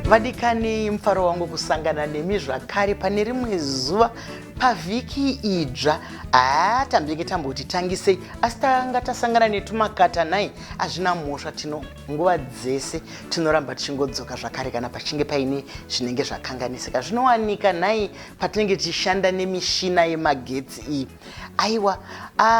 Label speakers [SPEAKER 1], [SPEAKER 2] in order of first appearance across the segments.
[SPEAKER 1] Vadikani, mufaro wangu kusangana nemi zvakare pane rimwe zuva pavhiki idzva. Haa, tambenge tamboti tangisei, asi tanga tasangana netumakata nhai. Hazvina mhosva, tino nguva dzese tinoramba tichingodzoka zvakare kana pachinge paine zvinenge zvakanganisika. Zvinowanika nhai patinenge tichishanda nemishina yemagetsi iyi. Aiwa,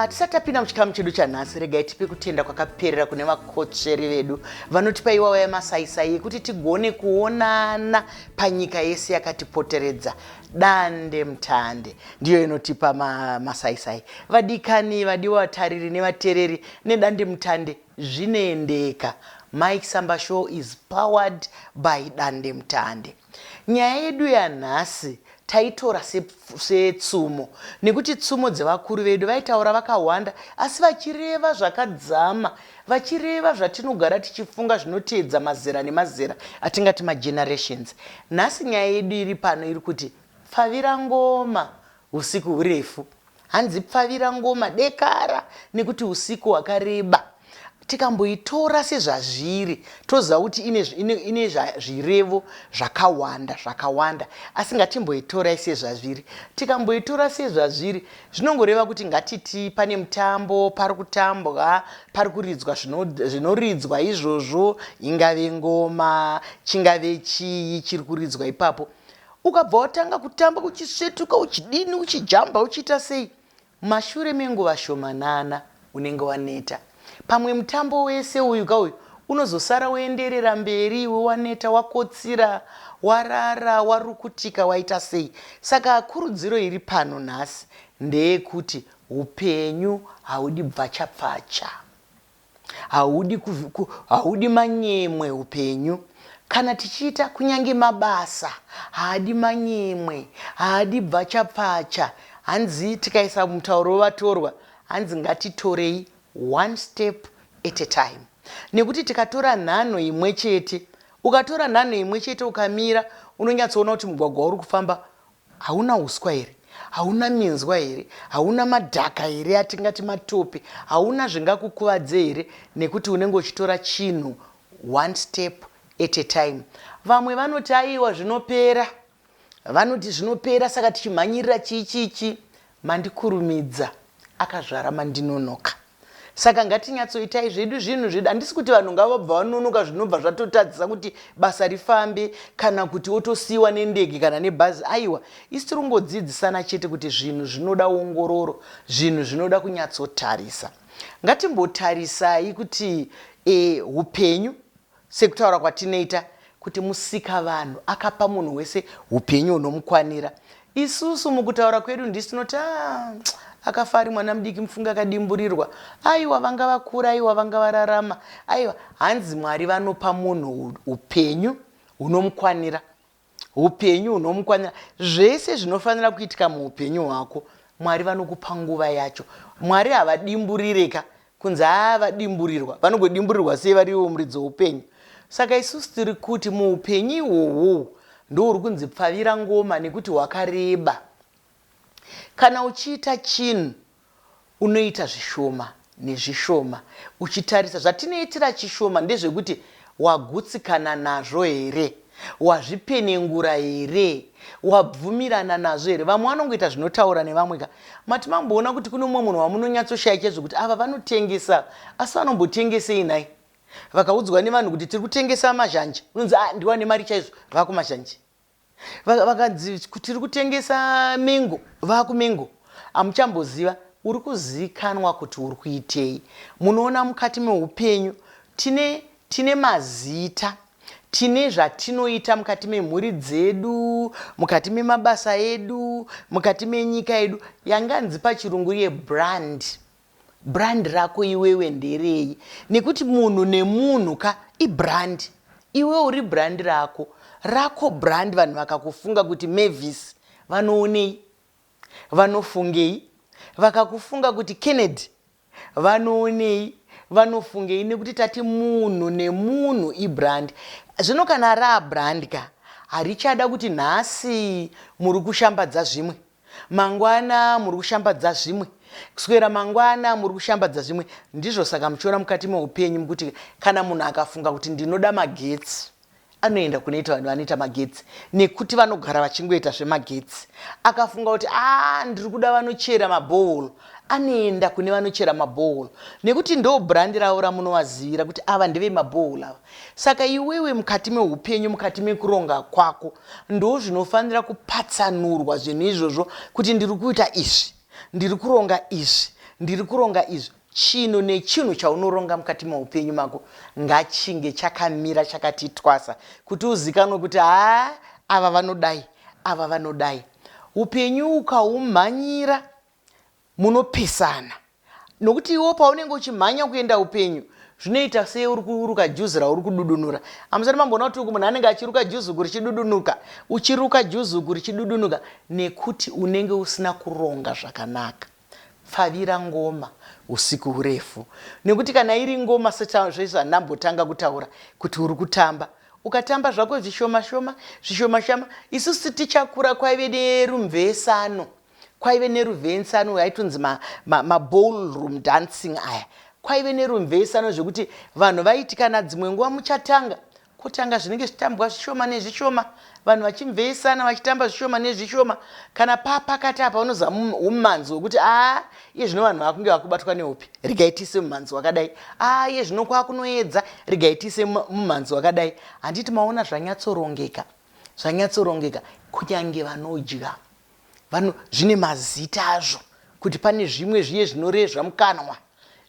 [SPEAKER 1] tisati tapinda muchikamu chedu chanhasi, regai tipe kutenda kwakaperera kune vakotsveri vedu vanotipa iwawa yemasaisai ekuti tigone kuonana panyika yese yakatipoteredza. Dande mutande ndiyo inotipa masaisai. Vadikani, vadiwa vatariri nevatereri, nedande mutande zvinoendeka. Mike Samba Show is powered by Dande Mutande. Nyaya yedu yanhasi taitora setsumo, nekuti tsumo dzevakuru vedu vaitaura vakawanda, asi vachireva zvakadzama, vachireva zvatinogara tichifunga zvinoteedza mazera nemazera atingati magenerations. Nhasi nyaya yedu iri pano iri kuti pfavira ngoma usiku hurefu. Hanzi pfavira ngoma dekara nekuti usiku hwakareba. Tikamboitora sezvazviri toziva kuti ine zvirevo zvakawanda zvakawanda, asi ngatimboitorai sezvazviri. Tikamboitora sezvazviri zvinongoreva kuti ngatiti pane mutambo, pari kutambwa, pari kuridzwa zvinoridzwa izvozvo, ingave ngoma, chingave chii chiri kuridzwa ipapo. Ukabva watanga kutamba uchisvetuka, uchidini, uchijamba, uchiita sei, mashure menguva shomanana unenge waneta. Pamwe mutambo wese uyu kauyu unozosara woenderera mberi iwe waneta, wakotsira, warara, warukutika, waita sei. Saka kurudziro iri pano nhasi ndeyekuti upenyu haudi bvachapfacha, haudi manyemwe. Upenyu kana tichiita kunyange mabasa haadi manyemwe, haadi bvachapfacha. Hanzi tikaisa mutauro wevatorwa, hanzi ngatitorei one step at a time, nekuti tikatora nhanho imwe chete, ukatora nhanho imwe chete ukamira, unonyatsoona kuti mugwagwa uri kufamba hauna uswa here, hauna minzwa here, hauna madhaka here atingati matope, hauna zvingakukuvadze here, nekuti unenge uchitora chinhu one step at a time. Vamwe vanoti aiwa, zvinopera, vanoti zvinopera, saka tichimhanyirira chii chichi. Mandikurumidza akazvara mandinonoka. Saka ngatinyatsoitai zvedu zvinhu zvedu. Handisi kuti vanhu ngavabva vanonoka zvinobva zvatotadzisa kuti basa rifambe, kana kuti wotosiyiwa nendege kana nebhazi. Aiwa, isi tiri kungodzidzisana chete kuti zvinhu zvinoda ongororo, zvinhu zvinoda kunyatsotarisa. Ngatimbotarisai kuti upenyu, sekutaura kwatinoita kuti musika vanhu akapa munhu wese upenyu hunomukwanira. Isusu mukutaura kwedu ndisi tinoti, ah, akafa ari mwana mudiki, mufunge akadimburirwa. Aiwa, vanga vakura, aiwa, vanga vararama. Aiwa, hanzi Mwari vanopa munhu upenyu hunomukwanira, upenyu hunomukwanira. Zvese zvinofanira kuitika muupenyu hwako, Mwari vanokupa nguva yacho. Mwari havadimburireka kunzi haa, vadimburirwa. Vanogodimburirwa sei varivo muridzi woupenyu? Saka isusu tiri kuti muupenyu ihwohwo ndo uri kunzi pfavira ngoma nekuti hwakareba. Kana uchiita chinhu unoita zvishoma nezvishoma uchitarisa. Zvatinoitira chishoma ndezvekuti wagutsikana nazvo here, wazvipenengura here, wabvumirana nazvo here. Vamwe vanongoita zvinotaura nevamwe ka. Mati mamboona kuti kune mumwe munhu wamunonyatsoshaya chaizvo kuti ava vanotengesa, asi vanombotengesei nhai? Vakaudzwa nevanhu kuti tiri kutengesa mazhanje, unonzi ah, ndiwane mari chaizvo, vakumazhanje. Vakanzi tiri kutengesa mengo, vakumengo. Hamuchamboziva uri kuzikanwa kuti uri kuitei. Munoona, mukati meupenyu tine mazita, tine zvatinoita mukati memhuri dzedu, mukati memabasa edu, mukati menyika yedu, yanganzi pachirungu yebrand. Brand rako iwewe nderei? Nekuti munhu nemunhu ka ibrand. Iwe uri brand rako, rako brand. Vanhu vakakufunga kuti Mavis, vanoonei, vanofungei? Vakakufunga kuti Kennedy, vanoonei, vanofungei? Nekuti tati munhu nemunhu ibrand. Zvino kana raabrand ka, harichada kuti nhasi muri kushambadza zvimwe, mangwana muri kushambadza zvimwe, kuswera mangwana muri kushambadza zvimwe. Ndizvo saka muchiona mukati meupenyu mukuti kana munhu akafunga kuti ndinoda magetsi, Anoenda kunoita vanhu vanoita magetsi nekuti vanogara vachingoita zvemagetsi. Akafunga kuti a ndiri kuda vanochera mabhohoro, anoenda kune vanochera mabhohoro nekuti ndo brandi ravo ramunovazivira kuti ava ndevemabhohoro ava. Saka iwewe mukati meupenyu, mukati mekuronga kwako, ndo zvinofanira kupatsanurwa zvinhu izvozvo kuti ndiri kuita izvi, ndiri kuronga izvi, ndiri kuronga izvi. Chinhu nechinhu chaunoronga mukati meupenyu mako ngachinge chakamira chakati twasa kuti uzikanwe kuti haa ava vanodai, ava vanodai. Upenyu ukaumhanyira munopesana nokuti iwo paunenge uchimhanya kuenda upenyu zvinoita sei uri kuruka juzi rauri kududunura. Hamusati mamboona kuti uku munhu anenge achiruka juzi uku richidudunuka, uchiruka juzi uku richidudunuka nekuti unenge usina kuronga zvakanaka. Pfavira ngoma usiku hurefu nekuti kana iri ngoma sezvandambotanga kutaura kuti uri kutamba, ukatamba zvako zvishoma shoma zvishoma shama. Isusu tichakura kwaive nerumvesano, kwaive neruvhensano yaitonzi maballroom ma, ma dancing aya. Kwaive nerumvesano zvekuti vanhu vaiti kana dzimwe nguva muchatanga kutanga zvinenge zvitambwa zvishoma nezvishoma, vanhu vachimveyesana vachitamba zvishoma nezvishoma. Kana papakati apa unoziva ummanzi wekuti aa iye zvino vanhu vakunge vakubatwa nehope, regai tiise mumhanzi wakadai. Aa iye zvino kwakunoedza, regai tiise mumhanzi wakadai. Handiti maona zvanyatsorongeka, zvanyatsorongeka. Kunyange vanodya vano zvine mazita azvo kuti pane zvimwe zviye zvinorezva mukanwa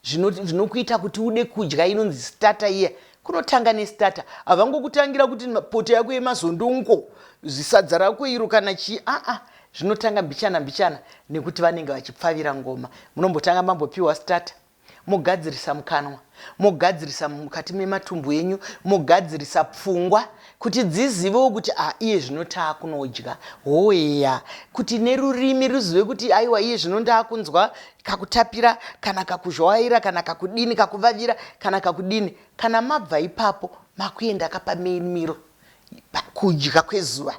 [SPEAKER 1] zvinokuita kuti ude kudya, inonzi starter iya. Kunotanga nestarter, havangokutangira kuti poto yako yemazondongo, zisadza rako iro kana chii. Aa, zvinotanga mbichana mbichana nekuti vanenge vachipfavira ngoma. Munombotanga mambopiwa starter, mogadzirisa mukanwa, mogadzirisa mukati mematumbu enyu, mogadzirisa pfungwa kuti dzizivewo kuti a iye zvino taakunodya hoeya, kuti nerurimi ruzive kuti aiwa iye zvino ndaakunzwa kakutapira kana kakuzhwaira kana kakudini, kakuvavira kana kakudini. Kana mabva ipapo makuenda kapamimiro kudya kwezuva,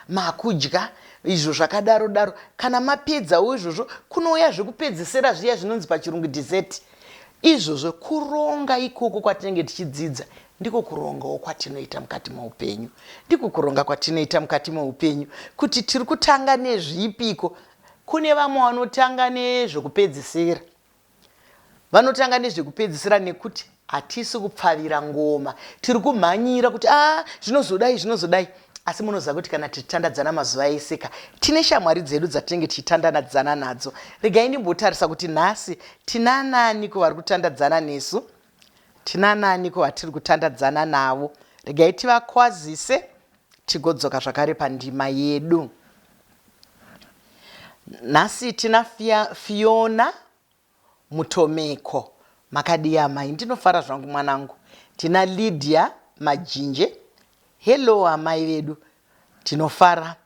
[SPEAKER 1] makudya izvo zvakadaro daro. Kana mapedzawo izvozvo kunouya zvekupedzesera zviya zvinonzi pachirungu dessert. Izvozvo kuronga ikoko kwatinenge tichidzidza ndiko kurongawo kwatinoita mukati meupenyu, ndiko kuronga kwatinoita mukati meupenyu kuti tiri kutanga nezvipiko. Kune vamwe vanotanga nezvekupedzisira, vanotanga nezvekupedzisira nekuti hatisi kupfavira ngoma, tiri kumhanyira kuti a zvinozodai zvinozodai. Asi munoziva kuti kana tichitandadzana mazuva ese ka, tine shamwari dzedu dzatinenge tichitandadzana nadzo. Regai ndimbotarisa kuti nhasi tina naniko vari kutandadzana nesu, tina naniko vatiri kutandadzana navo. Regai tivakwazise tigodzoka zvakare pandima yedu. Nhasi tina Fiona Mutomeko. Makadii amai? Ndinofara zvangu mwanangu. Tina Lydia Majinje. Hello amai vedu. Tinofara.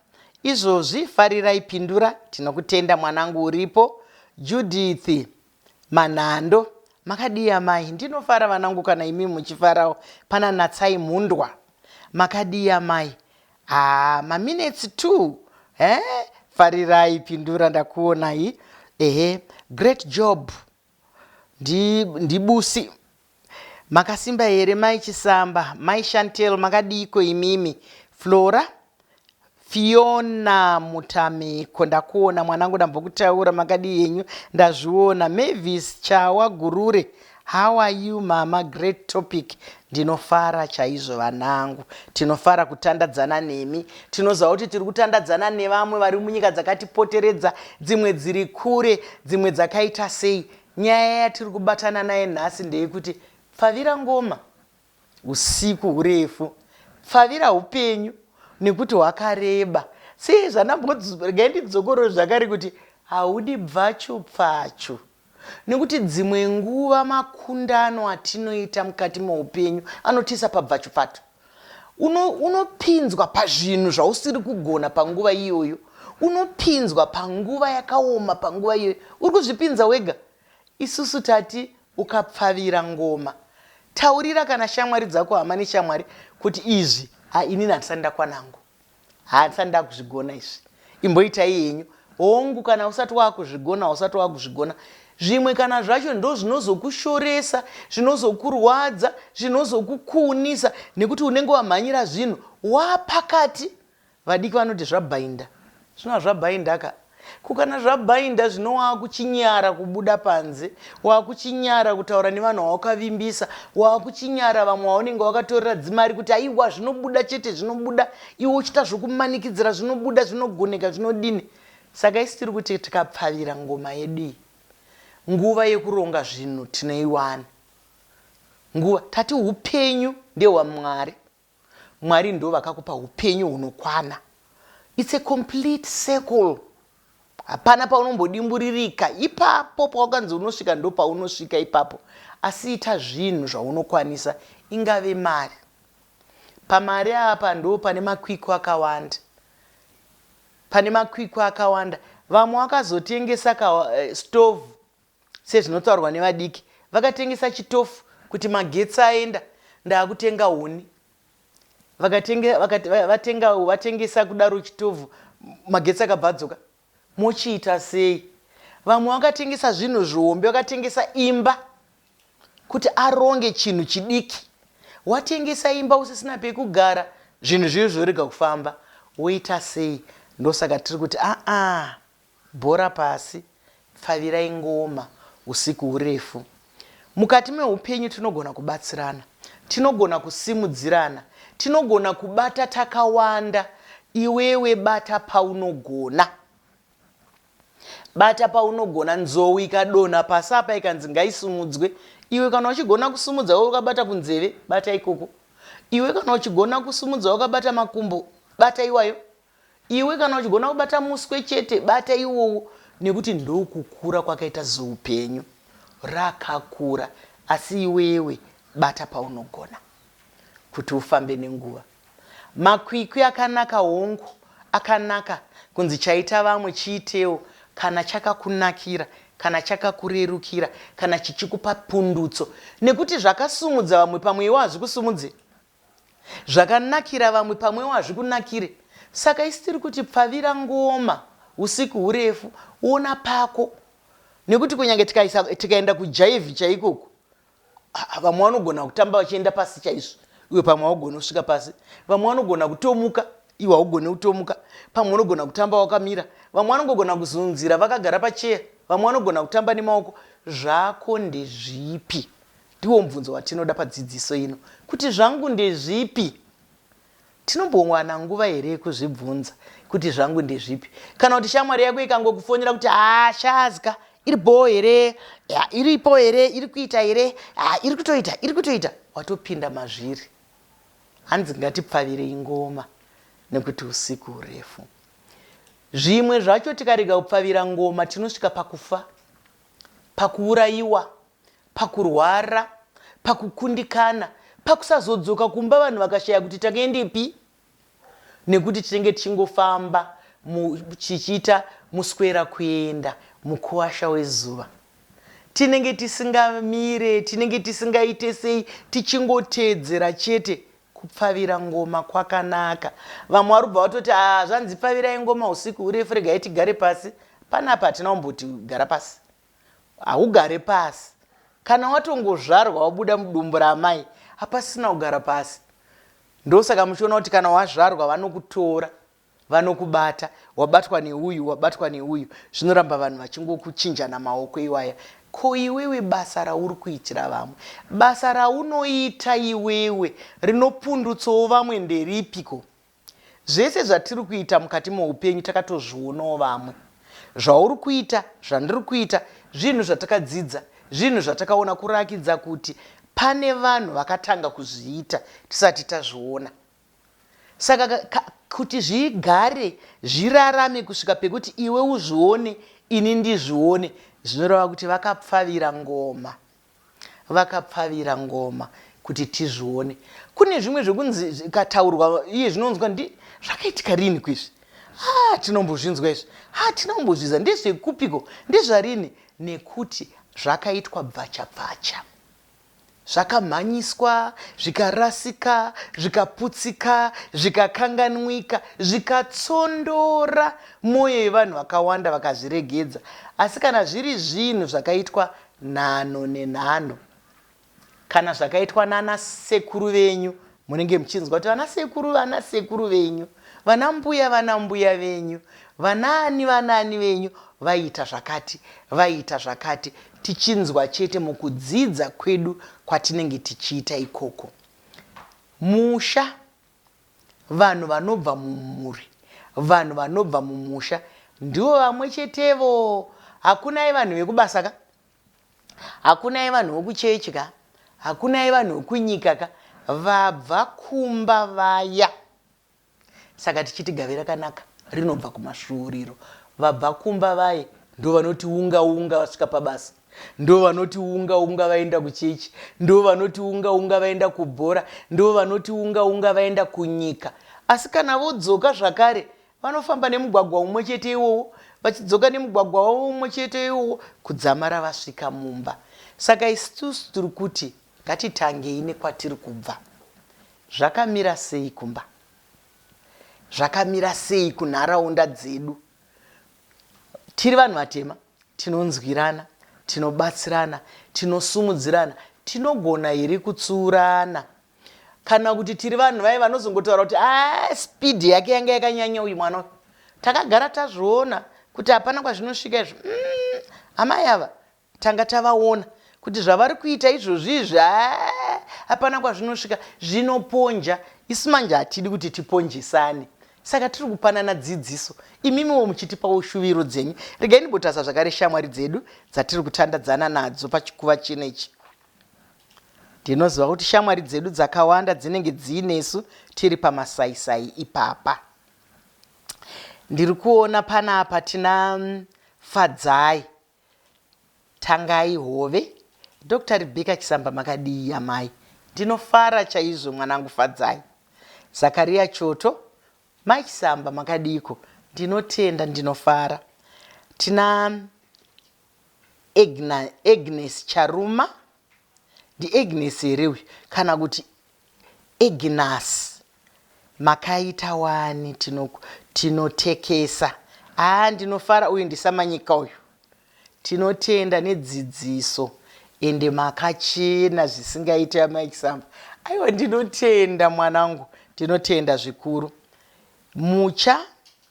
[SPEAKER 1] Izvozvi farirai pindura. Tinokutenda mwanangu uripo. Judith Manhando. Makadii amai? Ndinofara vanangu kana imi muchifarawo. Pana Natsai Mhundwa. Makadii amai? Haa, maminutes 2. Eh? Farirai pindura ndakuonai. Ehe, great job. Ndibusi. Makasimba here mai Chisamba? Mai Chantel makadiiko imimi? Flora Fiona Mutameko ndakuona mwanangu, ndambokutaura. Makadii henyu? Ndazviona. Mavis Chawa Gurure, how are you mama? Great topic. Ndinofara chaizvo vanangu, tinofara kutandadzana nemi. Tinoziva kuti tiri kutandadzana nevamwe vari munyika dzakatipoteredza, dzimwe dziri kure, dzimwe dzakaita sei. Nyaya yatiri kubatana naye nhasi ndeyekuti pfavira ngoma usiku hurefu, pfavira upenyu nekuti hwakareba. Sei zvandamboregai ndidzokorore zvakare kuti haudi bvachu pfachu, nekuti dzimwe nguva makundano atinoita mukati meupenyu anotiisa pabvachu pfatu. Unopinzwa pazvinhu zvausiri kugona panguva iyoyo, unopinzwa panguva yakaoma panguva iyoyo, uri kuzvipinza wega. Isusu tati ukapfavira ngoma, taurira kana shamwari dzako, hama neshamwari kuti izvi ha inini handisati ndakwanangu, handisati ndakuzvigona izvi, imboitai henyu. Hongu, kana usati wakuzvigona, usati wakuzvigona. Zvimwe kana zvacho ndozvinozokushoresa, zvinozokurwadza, zvinozokukunisa nekuti unenge wamhanyira zvinhu wapakati. Vadiki vanoti zvabhainda. Zvino hazvabhainda ka. Ko kana zvabhainda zvino waakuchinyara kubuda panze, waakuchinyara kutaura nevanhu vawakavimbisa, waakuchinyara vamwe vaunenge wakatorera dzimari kuti aiwa zvinobuda chete zvinobuda, iwe uchiita zvokumanikidzira zvinobuda zvinogoneka zvinodini. Saka isu tiri kuti tikapfavira ngoma yedu iyi, nguva yekuronga zvinhu tinoiwana. Nguva tati upenyu ndehwaMwari. Mwari ndo vakakupa upenyu hunokwana. It's a complete circle. Hapana paunombodimburirika ipapo pawakanzi unosvika ndo paunosvika ipapo. Asi ita zvinhu zvaunokwanisa ingave mari. Pamari apa ndo pane makwikwi akawanda. Pane makwikwi akawanda. Vamwe vakazotengesa ka eh, stove Sezvinotaurwa nevadiki, vakatengesa chitofu kuti magetsi aenda ndaakutenga huni. Vakatenge, vakati, vatenga, vatengesa kudaro chitofu magetsi akabva adzoka. Mochiita sei? Vamwe vakatengesa zvinhu zvihombe, vakatengesa imba kuti aronge chinhu chidiki. Watengesa imba usisina pekugara, zvinhu zviyo zvorega kufamba. Woita sei? Ndosaka tiri kuti aa Bhora pasi, pfavirai ngoma usiku hurefu. Mukati mehupenyu tinogona kubatsirana, tinogona kusimudzirana, tinogona kubata takawanda. Iwewe bata paunogona. Bata paunogona. Nzou ikadonha pasi apa ikanzi ngaisumudzwe, iwe kana uchigona kusumudza wakabata kunzeve, bata ikoko. Iwe kana uchigona kusumudza wakabata makumbo, bata iwayo. Iwe kana uchigona kubata muswe chete bata iwowo nekuti ndokukura kwakaita ziupenyu. Rakakura asi iwewe bata paunogona kuti ufambe nenguva. Makwikwi akanaka hongu akanaka kunzi chaita vamwe chiitewo kana chakakunakira kana chakakurerukira kana chichikupa pundutso nekuti zvakasumudza vamwe pamwe iwe hazvikusumudze. Zvakanakira vamwe pamwewo hazvikunakire saka isu tiri kuti pfavira ngoma usiku hurefu ona pako nekuti kunyange tikaisa tikaenda kujaivhi chaikoku vamwe vanogona kutamba vachienda pasi chaizvo iwe pamwe haugoni kusvika pasi vamwe vanogona kutomuka iwe haugoni kutomuka pamwe unogona kutamba wakamira vamwe vanongogona kuzunzira vakagara pacheya vamwe vanogona kutamba nemaoko zvako ndezvipi Ndiwo mubvunzo watinoda padzidziso ino, kuti zvangu ndezvipi? Tinombowana nguva here yekuzvibvunza kuti zvangu ndezvipi? Kana kuti shamwari yako ikangokufonera kuti haa shazka iri bhoo here, iripo here, iri kuita here, iri kutoita, iri kutoita, watopinda mazviri. Hanzi ngatipfavirei ngoma nekuti usiku hurefu. Zvimwe zvacho tikarega kupfavira ngoma tinosvika pakufa, pakuurayiwa, pakurwara, pakukundikana, pakusazodzoka kumba vanhu vakashaya kuti takaendepi nekuti tinenge tichingofamba tichiita muswera kuenda mukuwasha wezuva. Tinenge tisingamire, tinenge tisingaite sei, tichingoteedzera chete. Kupfavira ngoma kwakanaka. Vamwe vari kubva vatoti ah, zvanzi pfavirai ngoma usiku hurefu, regai tigare pasi. Panapa hatina kumboti gara pasi. Haugare pasi. Kana watongozvarwa wabuda mudumbu raamai hapasisina kugara pasi. Ndosaka muchiona kuti kana wazvarwa vanokutora vanokubata wabatwa neuyu wabatwa neuyu zvinoramba vanhu vachingokuchinjana maoko iwaya. Ko iwewe basa rauri kuitira vamwe basa raunoita iwewe rinopundutsawo vamwe nderipiko? Zvese zvatiri kuita mukati moupenyu takatozvionawo vamwe. Zvauri kuita, zvandiri kuita, zvinhu zvatakadzidza, zvinhu zvatakaona kurakidza kuti pane vanhu vakatanga kuzviita tisati tazviona. Saka kuti zvigare zvirarame kusvika pekuti iwe uzvione ini ndizvione zvinoreva kuti vakapfavira ngoma. Vakapfavira ngoma kuti tizvione. Kune zvimwe zvekunzi zvikataurwa iye zvinonzwa ndi zvakaitika rini kuizvi? Ah, tinombozvinzwa izvi. Ah, tinombozviza ndezvekupiko? Ndezvarini? Nekuti zvakaitwa bvacha bvacha. Zvakamhanyiswa, zvikarasika, zvikaputsika, zvikakanganwika, zvikatsondora mwoyo yevanhu vakawanda vakazviregedza. Asi kana zviri zvinhu zvakaitwa nhanho nenhanho, kana zvakaitwa nana sekuru venyu, munenge muchinzwa kuti vana sekuru vana sekuru venyu, vana mbuya vana mbuya venyu, vanaani vanaani venyu vaiita zvakati, vaiita zvakati, tichinzwa chete mukudzidza kwedu kwatinenge tichiita ikoko. Musha, vanhu vanobva mumhuri, vanhu vanobva mumusha ndivo vamwe chetevo. Hakunai vanhu vekubasa ka, hakunai vanhu vokuchechi ka, hakunai vanhu vokunyika ka, vabva kumba vaya. Saka tichiti gavi rakanaka rinobva kumasvuuriro. Vabva kumba vaye ndovanoti unga unga vasvika pabasa, ndovanoti unga unga vaenda kuchechi, ndovanoti unga unga vaenda kubhora, ndovanoti unga unga vaenda kunyika. Asi kana vodzoka zvakare vanofamba nemugwagwa umwe chete iwowo, vachidzoka nemugwagwa wavo umwe chete iwowo kudzamara vasvika mumba. Saka isusu tiri kuti ngatitangei nekwatiri kubva. Zvakamira sei kumba? Zvakamira sei kunharaunda dzedu? Tiri vanhu vatema, tinonzwirana, tinobatsirana, tinosumudzirana, tinogona here kutsuurana? Kana kuti tiri vanhu vaye vanozongotaura kuti ah, speed yake yanga yakanyanya uyu mwana uyu. Takagara tazviona kuti hapana kwazvinosvika izvi. Amai ava Tanga tavaona kuti zvavari kuita izvozvi izvi haa hapana kwazvinosvika zvinoponja. Isu manje hatidi kuti tiponjesane saka tiri kupanana dzidziso imimiwo muchitipawo shuviro dzenyu. Regai ndimbotarisa zvakare shamwari dzedu dzatiri kutandadzana nadzo pachikuva chino ichi. Ndinoziva kuti shamwari dzedu dzakawanda dzinenge dziinesu tiri pamasaisai ipapa. Ndiri kuona panapa tina Fadzai Tangai Hove, Doctor Rebecca Chisamba makadii amai? Ndinofara chaizvo mwanangu Fadzai. Zakaria Choto, Mai Chisamba makadiiko? Ndinotenda ndinofara. Tina Egna, Agnes Charuma, ndiAgnes here uyu kana kuti Agnes makaita wani tinotekesa haa ndinofara uyu ndiSamanyika uyu tinotenda nedzidziso ende makachena zvisingaite amai Chisamba aiwa ndinotenda mwanangu ndinotenda zvikuru Mucha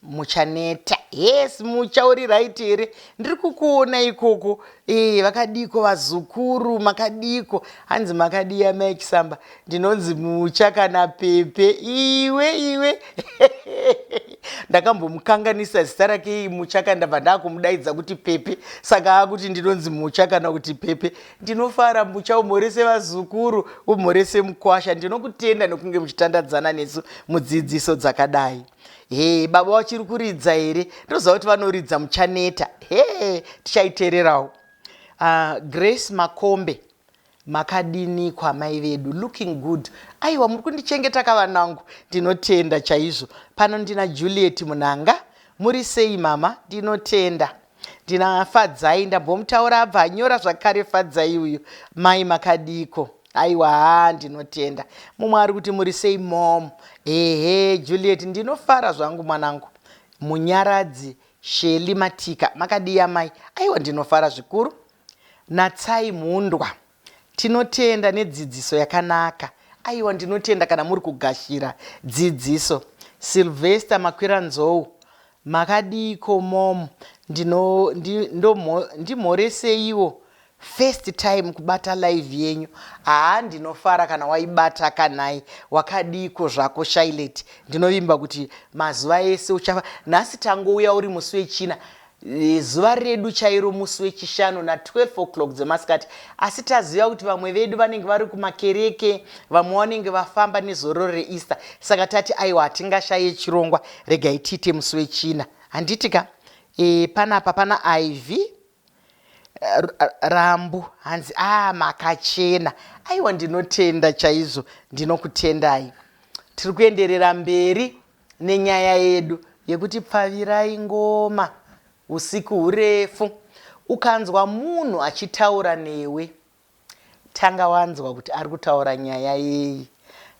[SPEAKER 1] Muchaneta. Yes, Mucha uri right here? Ndiri kukuona ikoko. Eh, vakadiko vazukuru, makadiko. Hanzi makadii amai Chisamba? Ndinonzi Mucha kana Pepe. Iwe iwe. Ndakambomukanganisa zita rake Mucha kana ndabva ndakumudaidza kuti Pepe. Saka akuti ndinonzi Mucha kana kuti Pepe. Ndinofara Mucha umhorese vazukuru, umhorese mukwasha. Ndinokutenda nekunge muchitandadzana nesu mudzidziso dzakadai. He, baba vachiri kuridza here? Ndoziva kuti vanoridza Muchaneta. He, tichaiteererawo. Grace Makombe, makadini kwamai vedu? Looking good. Aiwa, muri kundichengeta kavanangu. Ndinotenda chaizvo. Pano ndina Juliet Munanga. Muri sei mama? Ndinotenda. Ndina Fadzai, ndambomutaura abva anyora zvakare Fadzai uyu. Mai makadiko? Aiwa, haa ndinotenda. Mumwe ari kuti muri sei mom? Ehe, Juliet, ndinofara zvangu mwanangu. Munyaradzi Sheli Matika, makadii amai? Aiwa, ndinofara zvikuru. Natsai Mhundwa, tinotenda nedzidziso yakanaka. Aiwa, ndinotenda kana muri kugashira dzidziso. Sylvester Makwiranzou, makadiiko mom? Ndino, ndi, ndomho, ndimhoreseiwo First time kubata live yenyu haa ndinofara kana waibata kanai wakadiiko zvako Shylet ndinovimba kuti mazuva ese uchafa nhasi tangouya uri musi wechina e, zuva redu chairo musi wechishanu na 12 o'clock dzemasikati asi taziva kuti vamwe vedu vanenge vari kumakereke vamwe vanenge vafamba nezororo reEaster saka tati aiwa hatingashaye chirongwa regai tiite musi wechina handiti ka e, panapa pana Ivy Rambu hanzi ah makachena. Aiwa ndinotenda chaizvo ndinokutendai. Tiri kuenderera mberi nenyaya yedu yekuti pfavirai ngoma usiku hurefu. Ukanzwa munhu achitaura newe. Tanga wanzwa kuti ari kutaura nyaya yei.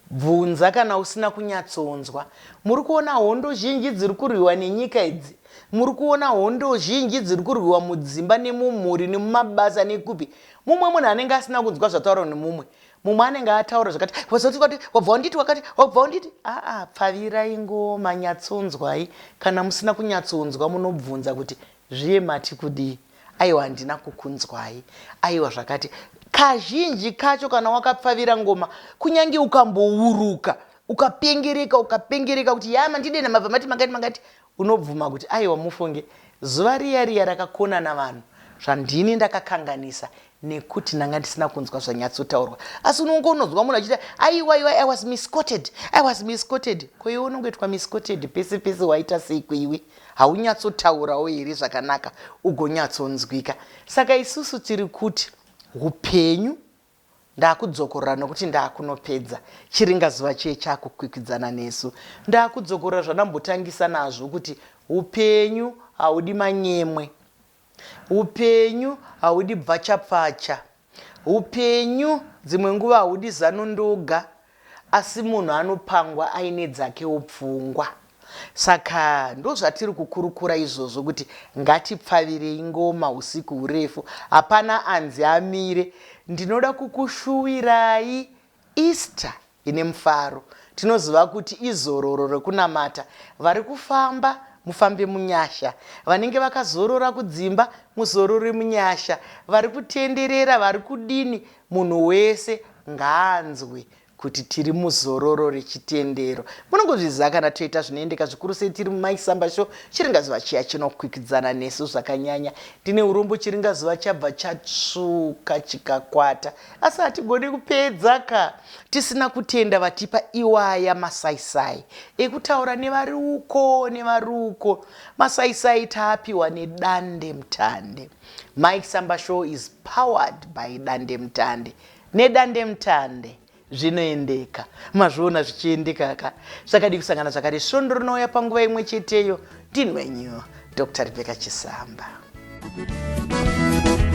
[SPEAKER 1] Bvunza kana usina kunyatsonzwa. Muri kuona hondo zhinji dziri kurwiwa nenyika idzi? Muri kuona hondo zhinji dziri kurwiwa mudzimba nemumhuri nemumabasa nekupi? Mumwe munhu anenge asina kunzwa zvataurwa nemumwe. Mumwe anenge ataura zvakati, wazoti wakati, wabva wanditi wakati, wabva wanditi. Aa, pfavirai ngoma, nyatsonzwai. Kana musina kunyatsonzwa munobvunza kuti zviye mati kudii? Aiwa handina kukunzwai. Aiwa zvakati. Kazhinji kacho kana wakapfavira ngoma, kunyange ukambouruka, ukapengereka, ukapengereka kuti ya mandidena mabva mati makati makati, unobvuma kuti aiwa mufunge zuva riya riya rakakonana vanhu zvandini ndakakanganisa nekuti ndanga ndisina kunzwa zvanyatsotaurwa. Asi unonge unonzwa munhu achiti aiwa iwa I was misquoted, I was misquoted. Ko iwe unongoitwa misquoted pese pese waita sei kuiwe? Haunyatsotaurawo here zvakanaka ugonyatsonzwika? Saka isusu tiri kuti upenyu ndakudzokorora nokuti ndakunopedza chiringazuva chiye chakukwikwidzana nesu. Ndakudzokorora zvandambotangisa nazvo kuti upenyu haudi manyemwe. Upenyu haudi bvachapfacha. Upenyu dzimwe nguva haudi zano ndoga asi munhu anopangwa aine dzakewo pfungwa. Saka ndozvatiri kukurukura izvozvo kuti ngatipfavirei ngoma usiku hurefu hapana anzi amire. Ndinoda kukushuwirai Easter ine mufaro. Tinoziva kuti izororo rekunamata. Vari kufamba mufambe munyasha. Vanenge vakazorora kudzimba muzorore munyasha. Vari kutenderera vari kudini munhu wese ngaanzwe kuti tiri muzororo rechitendero. Munongozviziva kana toita zvinoendeka zvikuru sei tiri muMike Samba Show, chiringazuva chiya chinokwikwidzana nesu zvakanyanya. Ndine urombo chiringazuva chabva chatsvuka chikakwata. Asi hatigoni kupedza ka tisina kutenda vatipa iwaya masaisai ekutaura nevari uko nevari uko. Masaisai taapiwa nedande mutande. Mike Samba Show is powered by Dande Mutande. Nedande mutande zvinoendeka. Mazviona zvichiendeka ka. Zvakadii kusangana zvakare svondo rinouya panguva imwe cheteyo. Ndini wenyu Dr. Rebecca Chisamba. Thank you.